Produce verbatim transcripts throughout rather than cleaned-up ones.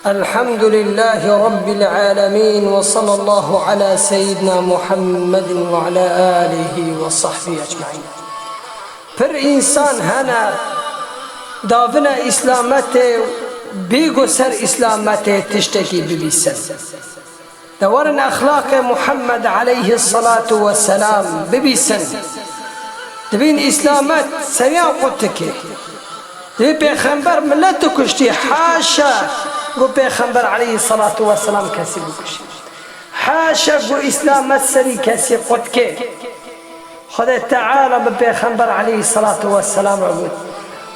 الحمد لله رب العالمين وصلى الله على سيدنا محمد وعلى آله وصحبه أجمعين. Pir însan hene davine îslametê, bêgo ser îslametê tiştekî bibîsin. De werin exlaqê Muhammed aleyhissalatu vesselam bibîsin. Dibîn îslamet seviya qutike. Divê pêxember milet kuştî, haşa ku pêxember aleyhissalatu vesselam kesî bikuşî. Haşa ku îslamet serî kesî qutke. Xwedê Teala bi pêxember aleyhissalatu vesselam re got,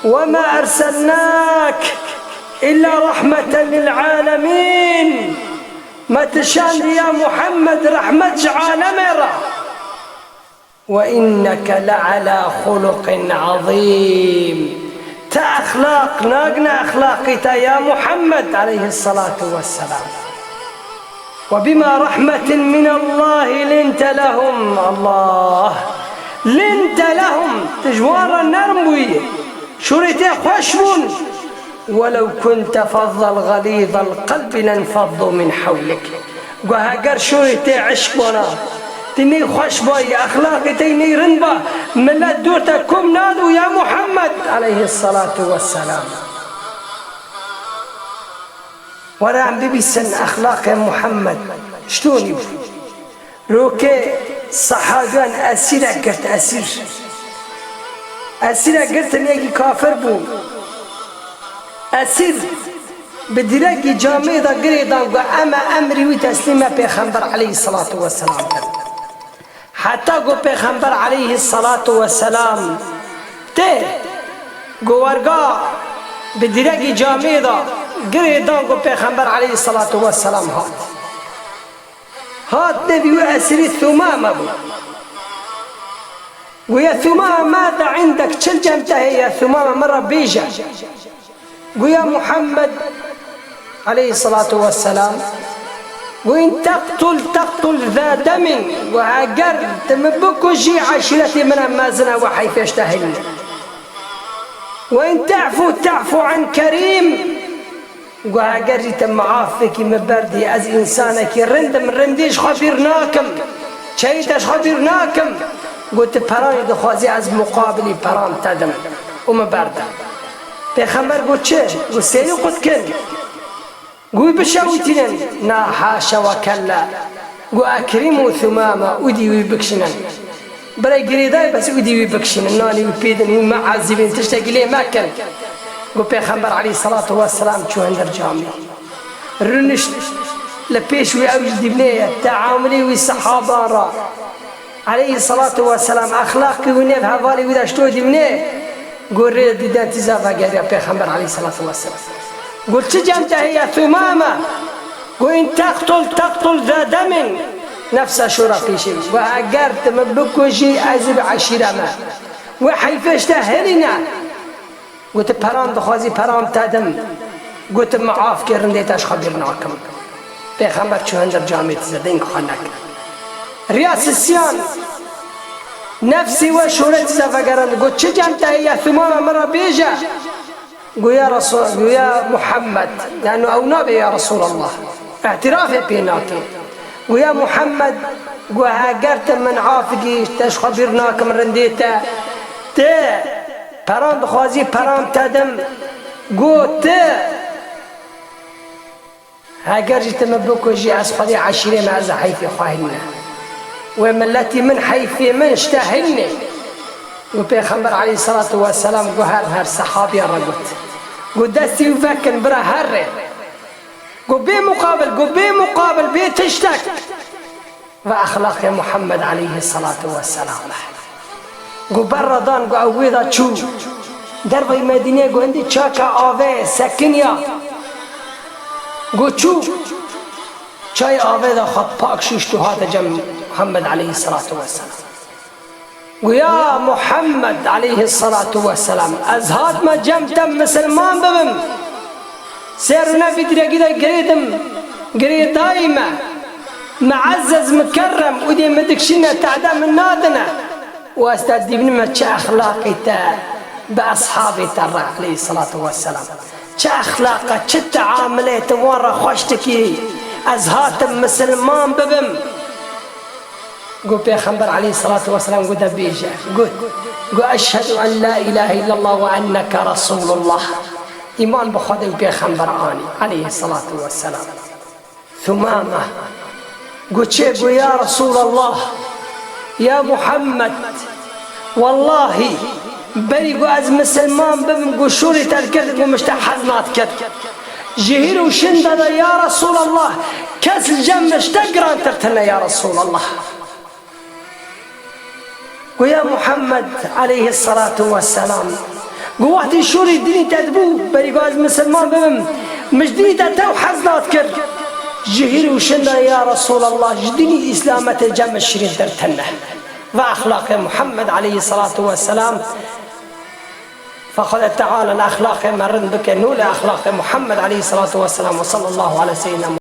"Ve ma erselnâk illa rahmeten lil alemin." Me tu şandî ya Muhammed rehmet ji alemê re. "Ve inneke le ala xuluqin azîm." Te exlaq, nagine exlaqî te ya Muhammed aleyhissalatu vesselam. "Ve bima rahmetin minallahi linte lehum." Allah. "Linte lehum." Tu ji wan re nerm bûyî. Şûrê te xweş bûn. "Welew kunte fazzal xalîzal qelbi lenfaddu min hewlik." Got, heger şûrê te eşq wana, tu ney xweş bayî, exlaqê te ney rind ba, milet dûr te kom nado ya Muhammed aleyhissalatu vesselam. Were em bibîsin exlaqê Muhammed. Ştonî bû. Rokê sehabiyan esîrek girt, esîr. Esîrek girtin, yekî kafir bû. Esîr bi dîrekî camê de girê dan, got, "Em e emrî wî teslîme Pêxember aleyhissalatu vesselam bin." Heta got Pêxember aleyhissalatu vesselam tê, got werga bi dîrekî camê de girê dan, got Pêxember aleyhissalatu vesselam hat. Hat devî wî esirî Thumame bû. Got, "Ya Thumame, mâze indek, çil cem te heye ya Thumame, min re bêje." Got, "Ya Muhammed aleyhissalatu vesselam, got, in teqtul, teqtul zâ demin, got, heger tu min bikujî, eşîretê min e mezin e, we heyfê ji te hînî. Ve in te'fu, te'fu an kerîm." Got, heger jî te miafekî min berdî, ez însanekî rind im, rindî ji xwe bîr nakim, çeyî te ji xwe bîr nakim. Got, tu peranî dixwazî, ez muqabilî peran te dim û min berde. Pêxember got, çi? Got, serî qut kin. Got, wî bişewitînin. Na, haşa ve kella. Got, ekrîmû Thumame, ûdî wî bikişînin. Birê girêdayî, bes ûdî wî bikişînin, nanî wî pê din, wî meezîbin, tiştekî lê mekin. Got, Pêxember aleyhissalatu vesselam çû hundir camê. Rûnişt li pêş wî, ew ji dîvnê ye, teamulê wî sehaban re. Aleyhissalatu vesselam, exlaqê wî nêv hevalê wî de şto dîvnê. Got, rê dîden tîza vegeriya Pêxember aleyhissalatu vesselam. Got, çi cem te heye Thumame? Got, in teqtul, teqtul zâ demin. Nefsa şûra pêşê. Got, heger tu min bikujî, ez ê bi eşîre me. We heyfê ji te hêlîne. Got, tu peran dixwazî, peran te dim. Got, tu miaf kir, rindê te ji xwe bîr nakim. Pêxember çû hundir camê, tîza deng xwe nekir. Riya sisiyan, nefsî we şûrê tîza vegerand. Got, çi cem te heye ya Thumame, min re bêje. Got, ya Resul, got, ya Muhammed, yani ew nabe ya Resulallah. Îtirafê pê nake. Got, ya Muhammed, got, heger tu min afkî, te ji xwe bîr nakim, rindê te. Tu peran dixwazî, peran te dim. Got, tu heger jî tu min bikujî, ez xwedî eşîrê me, ez ê heyfê xwe hînîne. Wê miletî min, heyfê min ji te hînîne. Got, Pêxember aleyhissalatu vesselam got, her, her, sehabiya re got. Got, destî wî vekin, bira herre. Got, bê muqabil, got, bê muqabil, bê tiştek. Ve exlaqê Muhammed aleyhissalatu vesselam. Got, berre dan, got, ew wê de çû. Derveyî Medînê, got, hindî çaka avê sekiniya. Got, çû. Çayê avê de xwe pak şûşt û hate cem Muhammed aleyhissalatu vesselam. Got, ya Muhammed aleyhissalatu vesselam, ez hatime cem te misilman bibim. Sê rûne vî dîrekî de girêdim, girêdayî me, muezzez, mukerrem, û dê min dikişîne, tehde min nadine. Û ez te dîvnime çi exlaqê te bi eshabê te re aleyhissalatu vesselam. Çi exlaq e, çi teamilê tu wan re xweş dikî, ez hatim misilman bibim. Got Pêxember aleyhisselatu vesselam, got de bêje, got, got, "Eşhedü en la ilahe illallah ve enneke Resulullah." Îman bi Xwedê û Pêxember anî, aleyhisselatu vesselam. Thumame got çê, got, "Ya Resulallah, ya Muhammed, wellahî, berî got ez misilman bibim, got şûrî te dikir, got min ji te hez nadikir. Ji hîr û şinda de, ya Resulallah, kes li cem min ji te girantir tune, ya Resulallah." Got, "Ya Muhammed aleyhisselatu vesselam, got wextî şûrî dinî te dibû, berî got ez misilman bibim, min ji dinî te tew hez nadikir. Ji hîr û şinda, ya Resulallah, ji dinî îslametê cem min şirîntir tune." Ve exlaqê Muhammed aleyhisselatu vesselam. Fe Xwedê Teala li exlaqê me rind bike, nû li exlaqê Muhammed aleyhisselatu vesselam. Ve sallallahu ala seyyidina